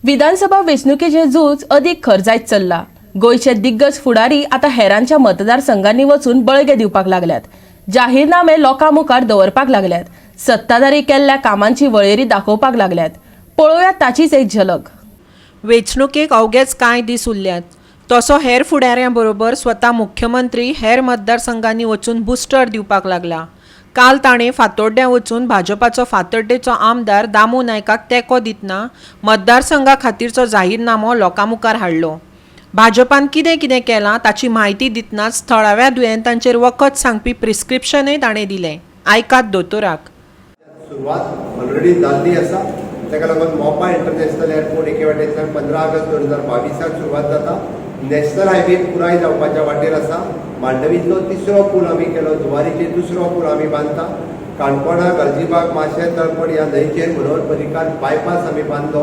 विधानसभा वेंचणुकेचें झूज अदीक खर जायत चल्लां. गोंयचे दिग्गज फुडारी आतां हेरांच्या मतदारसंघांनी वचून बळगें दिवपाक लागल्यात, जाहीरनामे लोकां मुखार दवरपाक लागल्यात, सत्ताधारी केल्ल्या कामांची वळेरी दाखोवपाक लागल्यात. पळोवया ताचीच एक झलक. वेंचणुकेक अवघेच कांय दीस उरल्यात तसो हेर फुडाऱ्यां बरोबर स्वता मुख्यमंत्री हेर मतदारसंघांनी वचून बुस्टर दिवपाक लागला. काल ताणें फातोड्ड्यां वचून भाजपाचो फातोड्डेचो आमदार दामू नायकाक तेंको दितना मतदारसंघा खातीरचो जाहीरनामो लोकां मुखार हाडलो. भाजपान कितें कितें केलां ताची म्हायती दितनाच थळाव्या दुयेंतांचेर वखद सांगपी प्रिस्क्रिप्शनय ताणें दिलें. आयकात दोतोराक. सुरवात ऑलरेडी जाल्ली आसा. ताका लागून मोपा इंटरनॅशनल एअरपोर्ट एके वाटेंतल्यान 15 ऑगस्ट 2022 सुरवात जाता. नॅशनल हायवे पुराय जावपाच्या वाटेर आसा. मांडवींतलो तिसरो पूल आमी केलो, जुवारीचेर दुसरो पूल आमी बांदता. काणकोणा, गालजीबाग, माशें, तळपण ह्या न्हंयचेर मनोहर पर्रीकार बायपास आमी बांदलो.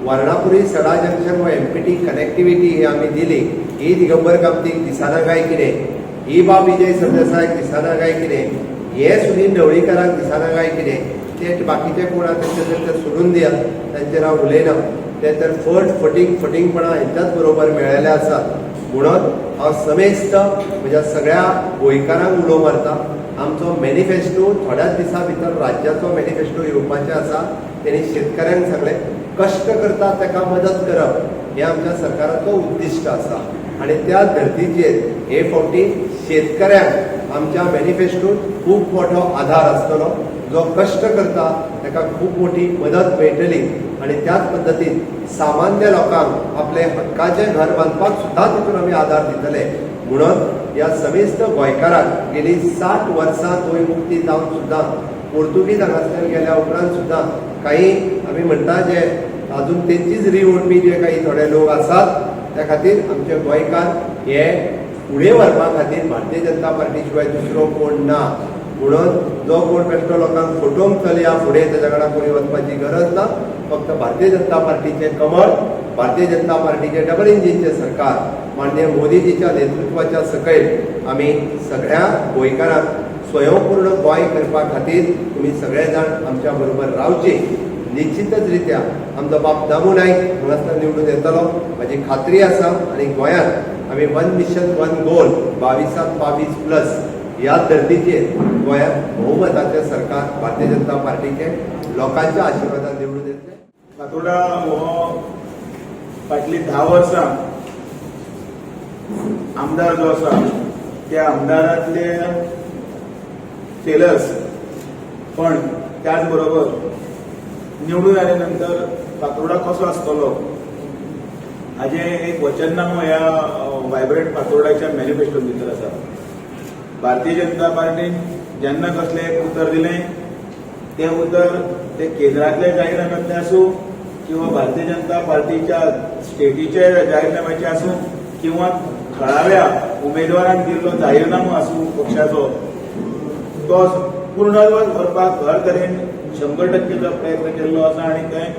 वारणापुरी सडा जंक्शन व एमपीटी कनेक्टिविटी ही आमी दिली. ही दिगंबर कामतीक दिसना काय कितें? ही बाब विजय सरदेसायाक दिसना काय कितें? हे सुनील ढवळीकाराक दिसना काय कितें? ते बाकीचे कोण आहा तेंचे तर सोडून दियात, तांचेर हांव उलयना. ते तर फट फटींग फटींगपणा हेंच्याच बरोबर मेळ्ळेले आसात. म्हणून हांव समेस्त म्हज्या सगळ्या गोंयकारांक उलो मारता, आमचो मॅनिफेस्टो थोड्याच दिसां भितर राज्याचो मॅनिफेस्टो येवपाचें आसा. तेणी शेतकऱ्यांक सांगलें, कश्ट करता ताका मदत करप हें आमच्या सरकाराचो उद्दिश्ट आसा आनी त्या धर्तीचेर हे फावटी शेतकऱ्यांक आमच्या मॅनिफेस्टोत खूब मोठो आधार आसतलो. जो कश्ट करता ताका खूब मोठी मदत मेळटली आनी त्याच पद्दतीन सामान्य लोकांक आपले हक्काचें घर बांदपाक सुद्दां तितून आमी आधार दितले. म्हणून ह्या समेस्त गोंयकारांक गेली 60 वर्सां गोंय मुक्ती जावन सुद्दां, पोर्तुगीज हांगासर गेल्या उपरांत सुद्दां काही आमी म्हणटा जे अजून तेंचीच री ओडपी जे काही थोडे लोक आसात, त्या खातीर आमचे गोंयकार हे फुडें व्हरपा खातीर भारतीय जनता पार्टी शिवाय दुसरो कोण ना. म्हणून जो कोण बेश्टो लोकांक फटोवंक चलया फुडें, तेज्या कडेन कोणी वचपाची गरज ना. फक्त भारतीय जनता पार्टीचें कमळ, भारतीय जनता पार्टीचें डबल इंजिनचें सरकार, माननीय मोदीजीच्या नेतृत्वाच्या सकयल आमी सगळ्या गोंयकारांक स्वयंपूर्ण गोंय करपा खातीर तुमी सगळे जाण आमच्या बरोबर रावचे. निश्चितच रित्या आमचो बाब दामू नायक हांगासर निवडून येतलो म्हाजी खात्री आसा आनी गोंयांत आमी one mission one goal 22 22 plus ह्या धर्तीचेर गोंयांत बहुमताचें सरकार भारतीय जनता पार्टीचें लोकांच्या आशिर्वादान निवडून येतलें. फातोर्डा हो फाटलीं 10 वर्सां आमदार जो आसा, त्या आमदारांतले फेलर्स, पण त्याच बरोबर निवडून आल्या नंतर फातोर्डा कसो आसतलो हाजें एक वचननामो ह्या वायब्रंट फातोर्डाच्या मॅनिफेस्टोन भितर आसा. भारतीय जनता पार्टीन जेन्ना कसलें एक उतर दिलें, तें उतर ते केंद्रांतल्या जाहीरनाम्यांतलें आसूं किंवा भारतीय जनता पार्टीच्या स्टेटीच्या जाहीरनाम्याचे आसूं किंवा थळाव्या उमेदवारान दिल्लो जाहीरनामो आसूं पक्षाचो, तो पूर्णत्वास व्हरपाक हर तरेन 100 टक्केचो प्रयत्न केल्लो आसा आनी तें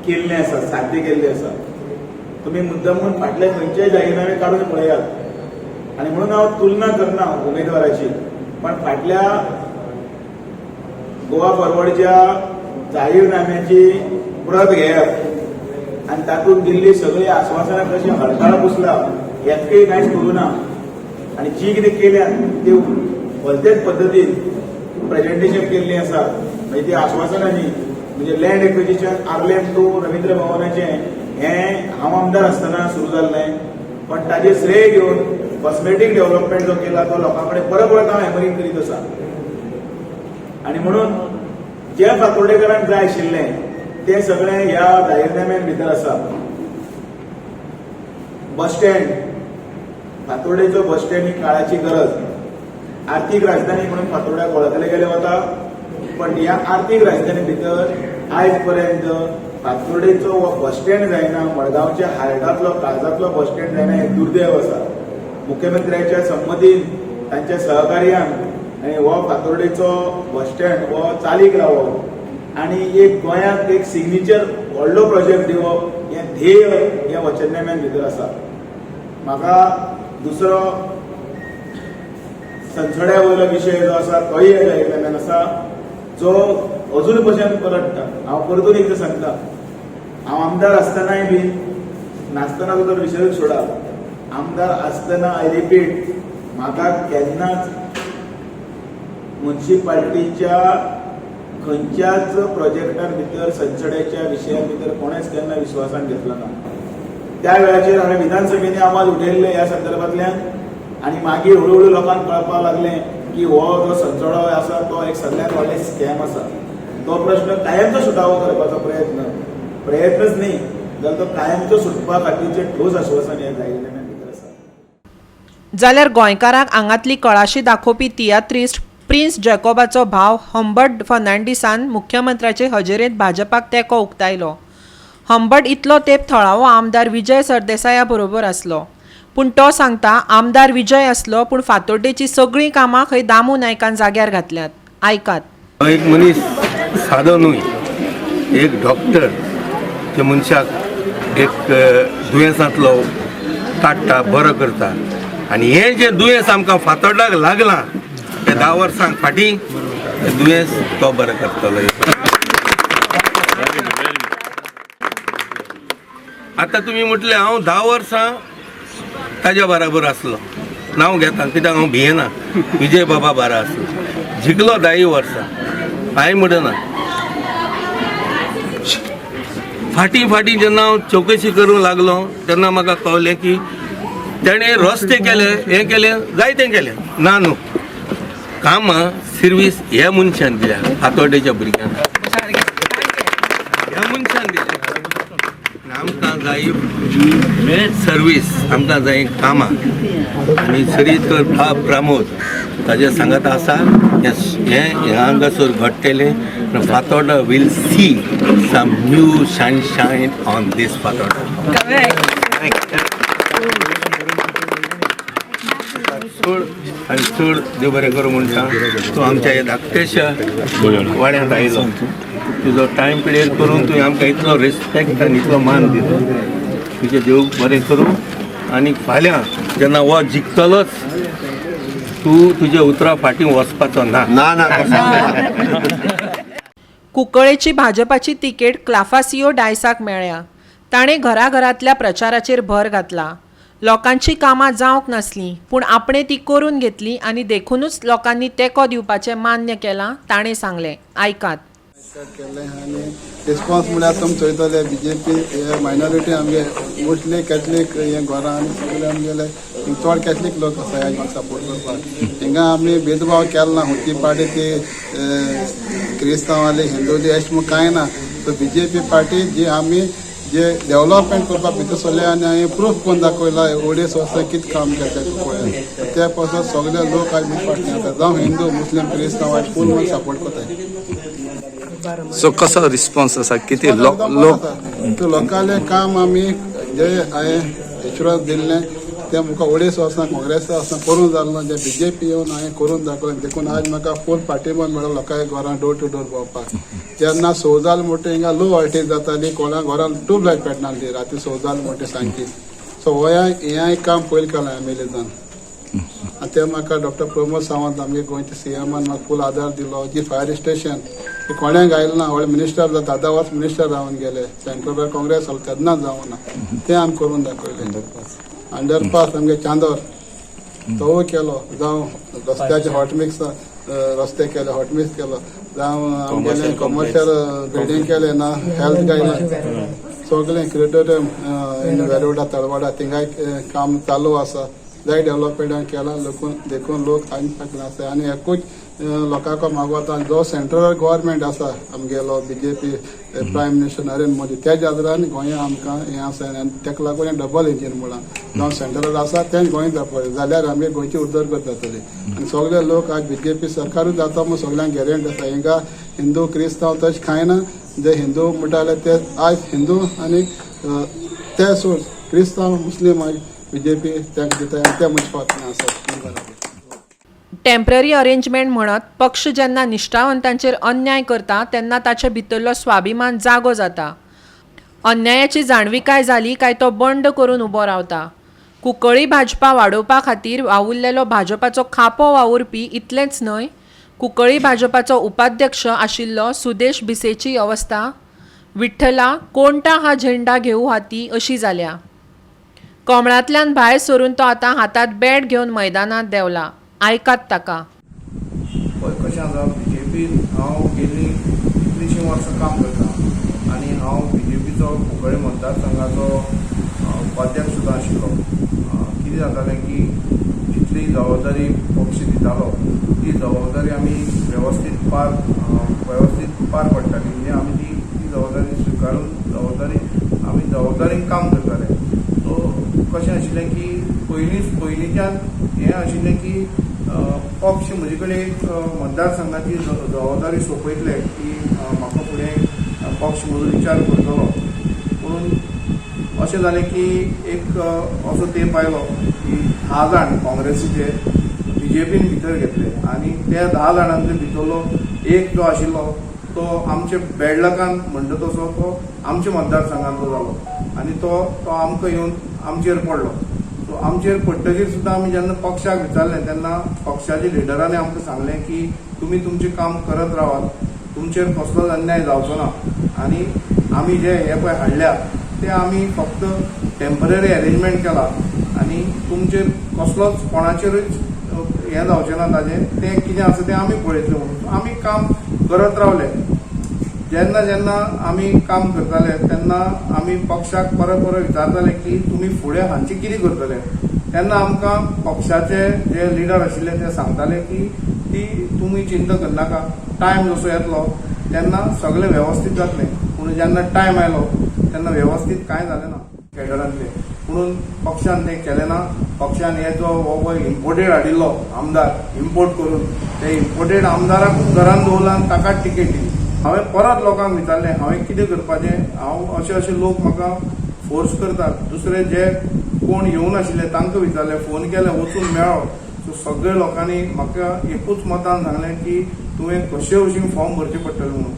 केल्लें आसा, साध्य केल्लें आसा. तुमी मुद्दम फाटले खंयचेय जाहीरनामे काडून पळयात आनी म्हणून हांव तुलना करना उमेदवाराची, पण फाटल्या गोवा फॉरवर्डच्या जाहीरनाम्याची प्रत घेयात आनी तातूंत दिल्ली सगळीं आस्वासनां कशी हरताळ पुसला हेतकय कांयच करूं ना आनी जी कितें केल्या ती भलतेच पद्दतीन प्रेजेंटेशन केल्लीं आसा. म्हणजे ती आश्वासनांनी, म्हणजे land acquisition Arlem to Ravindra भवनाचें हें हांव आमदार आसतना सुरू जाल्लें, पण ताजें श्रेय घेवन कॉस्मेटीक डेव्हलपमेंट जो केला तो लोकां कडेन परत परत हांव हॅमरींग करीत आसा. आनी म्हणून जे फातोर्डेकरांक जाय आशिल्लें तें सगळें ह्या जाहीरनाम्यान भितर आसा. बस स्टँड, फातोर्डेचो बस स्टँड ही काळाची गरज. आर्थीक राजधानी म्हणून फातोर्ड्याक वळखले गेले वता, पण ह्या आर्थीक राजधानी भितर आयज पर्यंत फातोर्डेचो हो बस स्टँड जायना, मडगांवच्या हार्टांतलो, काळजांतलो बस स्टँड जायना, हें दुर्दैव आसा. मुख्यमंत्र्याच्या संमतीन, तांच्या सहकार्यान आनी हो फातोर्डेचो बस स्टँड हो चालीक लावप आनी एक गोंयांत एक सिग्नेचर व्हडलो प्रोजेक्ट दिवप हें ध्येय ह्या वचननाम्यान भितर आसा. म्हाका दुसरो सनसड्या वयलो विशय जो आसा, तोय ह्या जाहीरनाम्यान आसा, जो अजून पसून परतता. हांव परतून एकदां सांगता. हांव आमदार आसतनाय बी नासतना तर विशयूच सोडा, आमदार आसतना I repeat, म्हाका केन्नाच मुन्सिपाल्टीच्या खंयच्याच प्रोजेक्टान भितर सनसड्याच्या विशया भितर कोणेच केन्ना विश्वासान घेतलो ना. त्या वेळाचेर हांवें विधानसभेने आवाज उठयल्ले ह्या संदर्भांतल्यान आनी मागीर हळुहळू लोकांक कळपाक लागलें की हो जो सनसडो आसा तो एक सगळ्यांत व्हडलें स्कॅम आसा. तो प्रश्न कायमचो सुटावो करपाचो प्रयत्नच न्ही जाल्यार तो कायमचो सुटपा खातीरचें ठोस आश्वासन ह्या जाहीरनाम्या भितर आसा. जाल्यार गोंयकारांक आंगांतली कळाशी दाखोवपी तियात्रिस्ट प्रिन्स जॅकोबाचो भाव हंबर्ट फर्नांडीसान मुख्यमंत्र्याचे हजेरेंत भाजपाक तेंको उक्तायलो. हंबर्ट इतलो तेंप थळावो आमदार विजय सरदेसाया बरोबर आसलो, पूण तो सांगता आमदार विजय आसलो पूण फातोड्डेची सगळीं कामां खंय दामू नायकान जाग्यार घातल्यांत. आयकात. एक मनीस सादो न्हय, एक डॉक्टर जे मनशाक एक दुयेंसांतलो काडटा, बरो करता. आनी हें जें दुयेंस आमकां फातोर्डाक लागलां तें 10 वर्सां फाटीं तें दुयेंस तो बरो करतलो. आतां तुमी म्हटलें हांव 10 वर्सां ताज्या बराबर आसलो, नांव घेता कित्याक हांव भियेना, विजय बाबा बारा आसलो, जिखलो 10 वर्सां, कांय म्हणना. फाटीं फाटीं जेन्ना हांव चवकशी करूंक लागलो तेन्ना म्हाका कळ्ळें की तेणें रस्ते केले, हें केलें, जायतें केलें. ना न्हू, कामां सिर्वीस ह्या मनशान दिल्या, फातोड्डेच्या भुरग्यांक ह्या मनशान दिल्या. आमकां जाय सर्वीस, आमकां जाय कामां. आनी सरी तर बाब प्रमोद ताजे सांगात आसा, हें हांगासर घडटलें. Fatorda will see some new sunshine on this Fatorda. चड आनी चड देव बरें करूं म्हणटा. तूं आमच्या ह्या धाकटेशा वाड्यांत आयलो, तुजो टायम पिरियड करून तुवें आमकां इतलो रिस्पेक्ट आनी इतलो मान दिलो, तुजें देव बरें करूं. आनी फाल्यां जेन्ना हो जिखतलोच, तूं तुज्या उतरां फाटीं वचपाचो ना. ना ना. कुंकळेची भाजपाची तिकेट क्लाफासियो डायसाक मेळ्ळ्या. ताणें घराघरांतल्या प्रचाराचेर भर घातला. लोकांची कामां जावंक नासलीं पूण आपणें ती करून घेतली आनी देखुनूच लोकांनी तेंको दिवपाचें मान्य केलां, ताणें सांगलें. आयकात. केल्लें आनी रिस्पॉन्स म्हळ्यार तुमी चोयतले बी जे पी हे मायनॉरिटी आमगे मोस्टली कॅथलीक हे घरां आनी सगळे आमगेले चड कॅथलीक लोक आसा ह्या सपोर्ट करपाक. हिंगा आमी भेदभाव केलो ना, खंयची पार्टी ती क्रिस्तांव आली हिंदू अशें म्हूण कांय ना. So B J P party जी आमी जे डेव्हलपमेंट करपाक भितर सरले आनी हांवें प्रूफ करून दाखयला 2.5 वर्सां कितें काम केलें पळय, त्या पासून सगळे लोक आयज म्हजे फाटल्यान आसा, जावं हिंदू मुस्लीम क्रिस्तांव आयज फूल म्हाका सपोर्ट करताय. सो कसो रिस्पॉन्स आसा, कितें लोक लोकांले काम आमी जे हांवें एश्युरन्स दिल्लें तें म्हाका 2.5 वर्सां काँग्रेस वर्सां करूंक जालें ना, जें बी जे पी येवन हांवें करून दाखयलें. देखून आज म्हाका फूल पाठिंबो मेळ्ळो लोकांच्या घरां डोर टू डोर भोंवपाक. जेन्ना 6 जालें म्हणटा हिंगा लो वोल्टेज जाताली, कोणा घरान ट्यूबलायट पेटनासली राती 6 जालें म्हणटा सांजची. सो हो हें काम पयलीं केलां एम एल एजान. आनी ते म्हाका डॉक्टर प्रमोद सावंत आमगे गोंयचे सी एमान म्हाका फूल आदार दिलो. जी फायर स्टेशन ती कोणें आयलें ना, व्हडले मिनिस्टर 10 वर्स मिनिस्टर रावन गेले सेंट्रल काँग्रेस आसलो तेन्ना जावना, तें आमी करून दाखयलें. अंडरपास आमगे चांदोर तोवूय केलो, जावं रस्त्याचे हॉटमिक्स रस्ते केले, हॉटमिक्स केलो, जावं आमगेले कॉमर्शियल बिल्डींग केले ना, हेल्थ गायडलायन सगळें क्रिएटोरियम इन वेरोडा तळवाडा थिंगाय काम चालू आसा. जाय डेव्हलपमेंट केलां देखून लोक आनी फाटल्यान आसा. आनी एकूच लोकांक मागवता, जो सेंट्रल गव्हर्मेंट आसा आमगेलो B J P prime minister Narendra Modi त्याच आदारान गोंया आमकां हें आसा आनी ताका लागून हें डबल इंजीन म्हळां जावं सेंट्रल आसा तें गोंय जावपाक जाल्यार आमगे गोंयची उदरगत जातली. आनी सगळे लोक आज बी जे पी सरकारूच जाता म्हूण सगळ्यांक गॅरंटी आसा. हिंगा हिंदू क्रिस्तांव तशें कांय ना, जे हिंदू म्हणटाले ते आज हिंदू आनी ते सोड क्रिस्तांव मुस्लीम आज बी जे पी तांकां दिता आनी ते म्हजे फाटल्यान आसा. टेम्पररी अरेंजमेंट म्हणत पक्ष जेन्ना निश्ठावंतांचेर अन्याय करता तेन्ना ताचे भितरलो स्वाभिमान जागो जाता. अन्यायाची जाणविकाय जाली काय तो बंड करून उबो रावता. कुंकळी भाजपा वाडोवपा खातीर वावुरलेलो भाजपाचो खांपो वावुरपी इतलेंच न्हय, कुंकळी भाजपाचो उपाध्यक्ष आशिल्लो सुदेश भिसेची अवस्था विठ्ठला कोणता हा झेंडा घेऊ हाती अशी जाल्या. कमळांतल्यान भायर सरून तो आतां हातांत बॅट घेवन मैदानांत देंवला. आयकात ताका. पळय कशें आसा, बी जे पीन हांव गेलीं कितलींशीं वर्सां काम करता आनी हांव बी जे पीचो कुंकळ्ळे मतदारसंघाचो उपाध्यक्ष सुद्दां आशिल्लो. कितें जातालें की जितली जबाबदारी पक्ष दितालो ती जबाबदारी आमी वेवस्थीत पार पडटाली. म्हणजे आमी ती ती जबाबदारी स्विकारून जबाबदारी आमी जबाबदारीन काम करताले. सो कशें आशिल्लें की पयलींच पयलींच्यान हें आशिल्लें की पक्ष म्हजे कडेन एक मतदारसंघाची जबाबदारी सोंपयतले की म्हाका फुडें पक्ष म्हजो विचार करतलो. पुणून अशें जालें की एक असो तेंप आयलो की 10 जाण काँग्रेसीचे बी जे पीन भितर घेतले आनी त्या 10 जाणांतले भितरलो एक जो आशिल्लो तो आमचे बॅडलकान म्हणटा तसो तो आमच्या मतदारसंघांतलो जालो आनी तो तो आमकां येवन आमचेर पडलो. सो आमचेर पडटकीर सुद्दां आमी जेन्ना पक्षाक विचारलें तेन्ना पक्षाच्या लिडरांनी आमकां सांगलें की तुमी तुमचें काम करत रावात, तुमचेर कसलोच अन्याय जावचो ना आनी आमी जे हे पळय हाडल्या ते आमी फक्त टेम्पररी अरेंजमेंट केला आनी तुमचेर कसलोच कोणाचेरूच हें जावचें ना, ताजें तें कितें आसा तें आमी पळयतले म्हणून आमी काम करत रावले. जेन्ना जेन्ना आमी काम करताले तेन्ना आमी पक्षाक परत परत विचारताले की तुमी फुडें हांचे कितें करतले. तेन्ना आमकां पक्षाचे जे लिडर आशिल्ले ते सांगताले की ती तुमी चिंता करनाका, टायम जसो येतलो तेन्ना सगळें वेवस्थीत जातलें. पूण जेन्ना टायम आयलो तेन्ना वेवस्थीत कांय जालें ना कॅडरांतलें. पुणून पक्षान तें केलें ना. पक्षान हे जो हो इम्पोर्टेड हाडिल्लो आमदार इम्पोर्ट करून ते इम्पोर्टेड आमदाराकूच घरान दवरला आनी ताकाच टिकेट दिली. हांवें परत लोकांक विचारलें हांवें कितें करपाचें, हांव अशे अशे लोक म्हाका फोर्स करतात. दुसरे जे कोण येवनाशिल्ले तांकां विचारलें, फोन केले, वचून मेळ्ळो. सो सगळे लोकांनी म्हाका एकूच मतान सांगलें की तुवें कशे भशेन फॉर्म भरचें पडटलें म्हणून.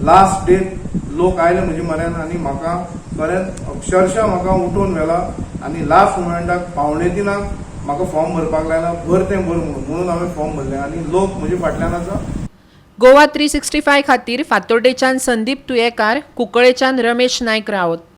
लास्ट डेट लोक आयले म्हजे म्हऱ्यान आनी म्हाका खरेंच अक्षरशा म्हाका उठोवन व्हेला आनी लास्ट मुमेंटाक 2:45 म्हाका फॉर्म भरपाक लायला, भर तें भर म्हणून. म्हणून हांवें फॉर्म भरलें आनी लोक म्हजे फाटल्यान आसा. गोवा 365 खातीर फातोड्डेच्यान संदीप तुयेकार, कुंकळेच्यान रमेश नायक रावत.